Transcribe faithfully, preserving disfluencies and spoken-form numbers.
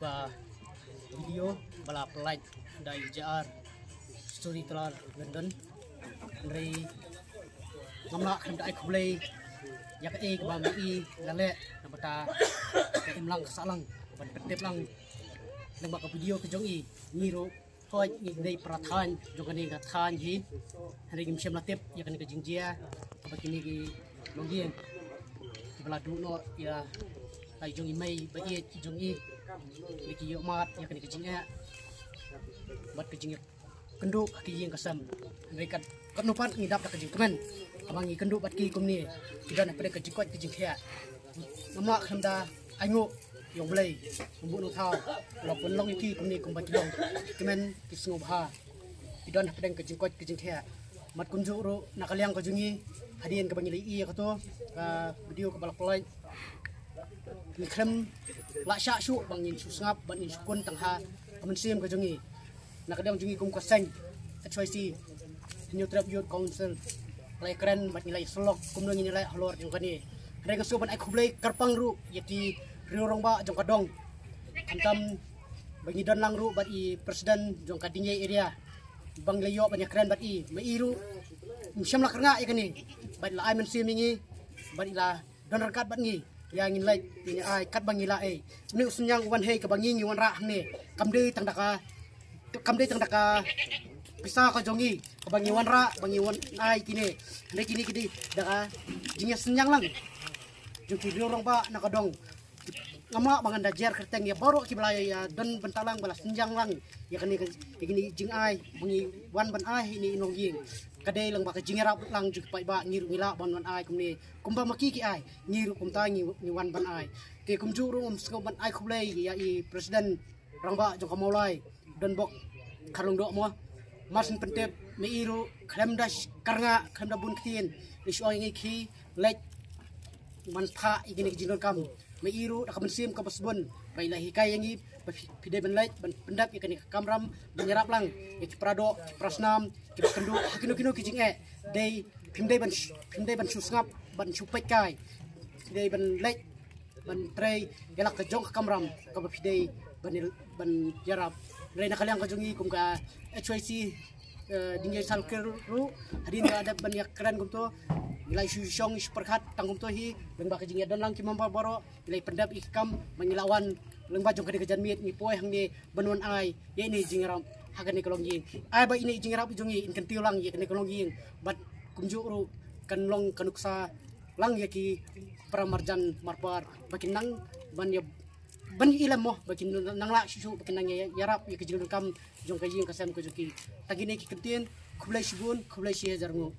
Video ba la pynlait da i J R Storyteller London. Hynrei ngam lah khlem da ai khublei ïa kaei kaba ma i la leh na bynta ka imlang ka sahlang ban pyntip lang lyngba ka video ka jong i. Ngi ruh hooid ngi dei para thaiñ jong kane ka thaiñ hi, hynrei ngim shym la tip ïa kane ka jingjia kaba kine ki longïing kiba la duh noh ïa la i jong i mei ba ïeit i jong i, kine ki ïoh mad ïa kane ka jingeh bad ka jingïakynduh ha ki ïing ka sem. Hynrei kat katno pat ngi dap da ka jingkmen haba ngi kynduh bad ki kumne, ki don hapdeng ka jingkoit ka jingkhiah. Ngam lah khlem da ainguh ïa U Blei Nongbuh Nongthaw, la pynlong ïa ki kumne kumba ki long, ki kmen ki sngewbha, ki don hapdeng ka jingkoit ka jingkhiah. Bad kumjuh ruh na ka liang ka jong ngi, hadien kaba ngi la ïohi ïa kato ka video kaba la pynlait, ngi khlem lah shah shuh ba ngin shu sngap bad ngin shu kun tang ha ka mynsiem ka jong ngi. Na ka liang jong ngi kum ka seng H Y C, Hynñiewtrep Youth Council, la ïakren bad ngi la ïasyllok kumno ngin ïaleh halor jong kane. Hynrei nga sngewbha ban ai khublei kyrpang ruh ïa ki riew rangbah jong ka dong, khamtam ba ngi don lang ruh bad i president jong ka Dieng Ïai area ba ngi la ïoh ban ïakren bad i. Ma i ruh ym shym la kyrngah ïa kane bad la ai mynsiem ïa ngi bad i la don ryngkat bad ngi. Ïa ngin leit ngin ai katba ngi lah ei. Une u synñiang u wan hei kaba ngi ngi wanrah hangne, kam dei tang da ka, kam dei tang da ka pisa ka jong ngi kaba ngi wanrah ba ngi wan ai kine. Hynrei kine ki dei da ka jingïasynñiang lang jong ki riew rangbah na ka dong. Ngam lah ba ngan da jer kyrteng ïa baroh kiba la ïa don bynta lang ba la synñiang lang ïa kane ka, ïa kine jingai ba ngi wan ban ai ha ine i longïing. Ka dei lang ba ka jingïarap lang jong ki paidbah, ngi ruh ngi lah ban wan ai kumne kumba ma ki ki ai, ngi ruh kumta ngi, ngi wan ban ai. Te kumjuh ruh ngam sngewbha ban ai khublei ïa i president rangbah jong ka Mawlai, Donbok Kharlong Doh mo. Mar syn pyntip, ma i ruh khlem da sh-, kyrngah, khlem da bun ktien, i shu ong ïa ngi ki leit man phah ïa kine ki jingdonkam. Ma i ruh da ka mynsiem kaba sbun ba i la hikai ïa ngi ba phi, phi dei ban leit ban pyndep ïa kane ka kamram ban ïarap lang ïa ki para doh, ki para snam kiba kynduh ha kino kino ki jingeh. Dei phim dei ban sh-, phim dei ban shu sngap ban shu peit kai, phi dei ban leit ban trei ïa la ka jong ka kamram kaba phi dei ban, ban ïarap. Hynrei na ka liang ka jong ngi kum ka H Y C, eh, Dieng Ïai Circle ruh, hadien ba dep ban ïakren kumto, ngi la shu shong shu pyrkhat tang kumto hi lyngba ka jingïadon lang ki member baroh, ngi la pyndep ïa ki kam ba ngi la wan lyngba jong kane ka janmiet ngi poi hangne ban wan ai ïa ine i jingïarap ha kane ka longïing. Ai ba ine i jingïarap jong ngi in kyntiew lang ïa kane ka longïing bad kumjuh ruh kan long ka nuksa lang ïa ki para marjan marpar ba kin nang ban ïa, ban ïa lem mo ba kin nang lah shuh shuh ba kin nang ïa, ïarap ïa ki jingdonkam jong ka ïing ka sem ka jong ki. Tang kine ki kyntien, khublei shibun, khublei shihajar nguh.